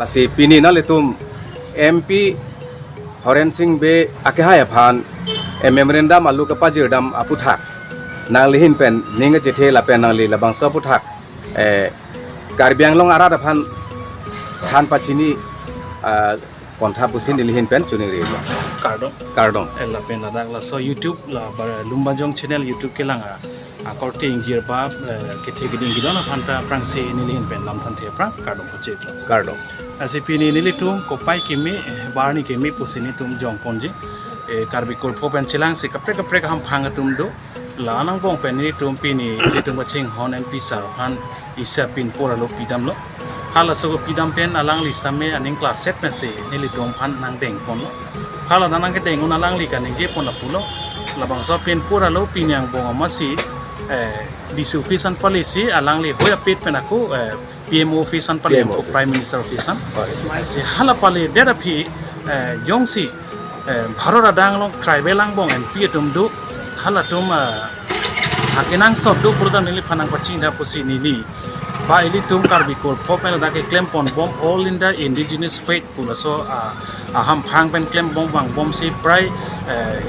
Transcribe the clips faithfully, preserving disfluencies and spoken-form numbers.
Lasi pini nanglitum M P Horen Sing Bey akehai aphan, eh, memorandum alu kapajirdam aputhak nanglihin pen ning kachethe lapen nangli labangso aputhak, eh, Karbi Anglong arat aphan than pachini, ah, pontha pusi nelihin pen choningri. Kardom. Kardom. Eh, lapen ladak laso YouTube la bar Lumbajong channel YouTube kelang a, akorte ingjir ba, eh, kethe keding gidon aphan ta aphrangsi nelihin pen lam thanthe aphrang kardom pacheklo. Kardom. Lasi pini nelitum kopai kimi, eh, barni kimi pusi nelitum jongponji. Eh, Karbi kurpho pen chelangsi kaprek kaprek hamphang atum do. La angbong pen nelitum pini nelitum kachinghon M P sir aphan isi apin pura lo pidamlo. Halaso kopidam pen alangli sitame aning klarset pensi nelitum aphan nangdengponlo. Hala nangkedeng un alangli kaningjepon lapulo. Labangso apin pura lo pini angbong amatsi, eh, D C office an palisi alangli hoi apit pen ako, eh, P M O office an pali P M O ako office. Prime Minister office an. Hoi. Si hala palidet aphi, eh, jongsi, eh, Bharat adang along tribal angbong M P atum do, halatum, eh, akenangsot do pulote neliphan nangpachini pusi neli. Ba ilitum Karbi kurpho pen ladak keklemponbom All India Indigenous Faith pu laso, ah, ahamphang pen klembom vangbomsi prai, eh,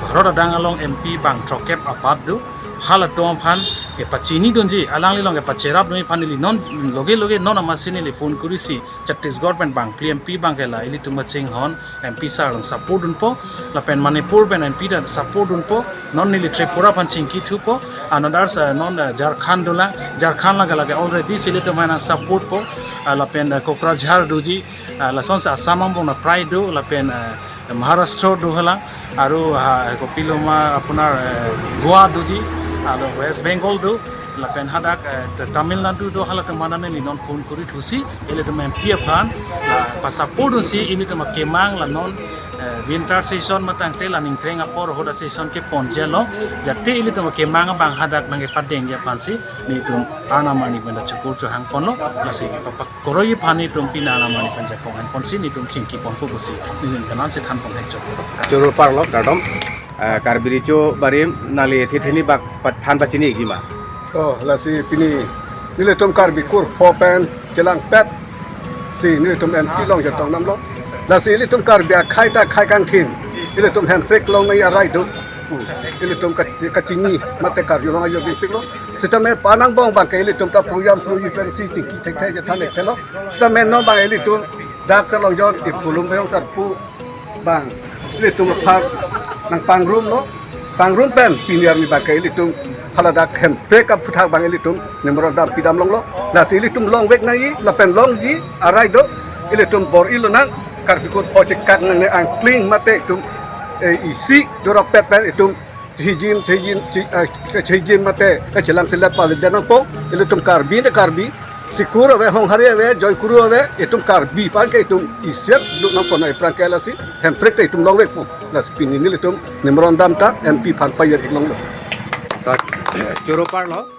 Bharat adang along M P bang throkkep abat do. Halatum aphan kepachinidunji, alanglilong kepacherapdunji aphan neli non loge loge non amatsi neli phone kurisi Chhattisgarh pen bang phli M P bang ke la ilitum kachinghon M P sir along support dunpo, lapen Manipur pen M P ta support dunpo, non neli Tripura aphan chingkithupo, another, eh, non, eh, Jharkhand dolang, Jharkhand lake lake already si ilitum aphan nang support po, ah, lapen, eh, Kokrajhar doji, ah, lasonsi Assam angbong ta prai do, lapen, eh, Maharashtra do halang, aru ha kopiloma apunar, eh, Goa doji, aru West Bengal do, lapen hadak, eh, Ta-, Tamil Nadu do, halatum aphan neli non phone kurithusi, ilitum M P aphan, ah, pa-support dunsi, ilitum akemang la non, eh, winter session matangte la ningkreng apor hoda session keponjelo, jate ilitum akemang abang hadak nangkepadengji aphansi, nelitum arnam arni pen ta chukur chuhangponlo, lasi pa-, pa-, koroji aphan nelitum pini arnam arni pen jakong henponsi nelitum chingkiponpo pusi nelitum kanansi thanpon hek chok. Choro parlo kardom, eh, Karbi Recho Barim nangli thithini bak pathan pachini gima. Oh, lasi pini nelitum Karbi kurpho pen chelangpet si nelitum M P along chetongdamlo. Lasi ilitum Karbi akhei ta akhei kangthim, ilitum Hemprek along nai arai do pu ilitum ka-, kachini mate karjulong ajo bipiklo. Sitame pa-an angbong bang ke ilitum ta prungjam prungji pensi chingki thekthe chethan thekthelo. Sitame non bang ilitum dak Sarlongjon ipulum beyong sarpu bang ilitum aphan nangpangrumlo. Pangrum pen pini arni bang ke ilitum haladak Hemprek aputhak bang ilitum memorandum pidam longlo. Lasi ilitum longvek nangji lapen longji arai do. Ilitum bor-ilonang Karbi kurpho chekak nangne angkling mate itum, eh, isi dorapet pen itum chehijin, chehijin, che-, eh, chehijin mate, eh, chelang selet palidet nangpo, ilitum Karbi ne Karbi, Sikur ave, Honghari ave, Joikuru ave, itum Karbi aphan ke itum isiat duk nangpo na ipran ke lasi, Hemprek te itum longvekpo, lasi pini nelitum memorandum ta M P aphan payar ik longlo. Ta, choro parlo.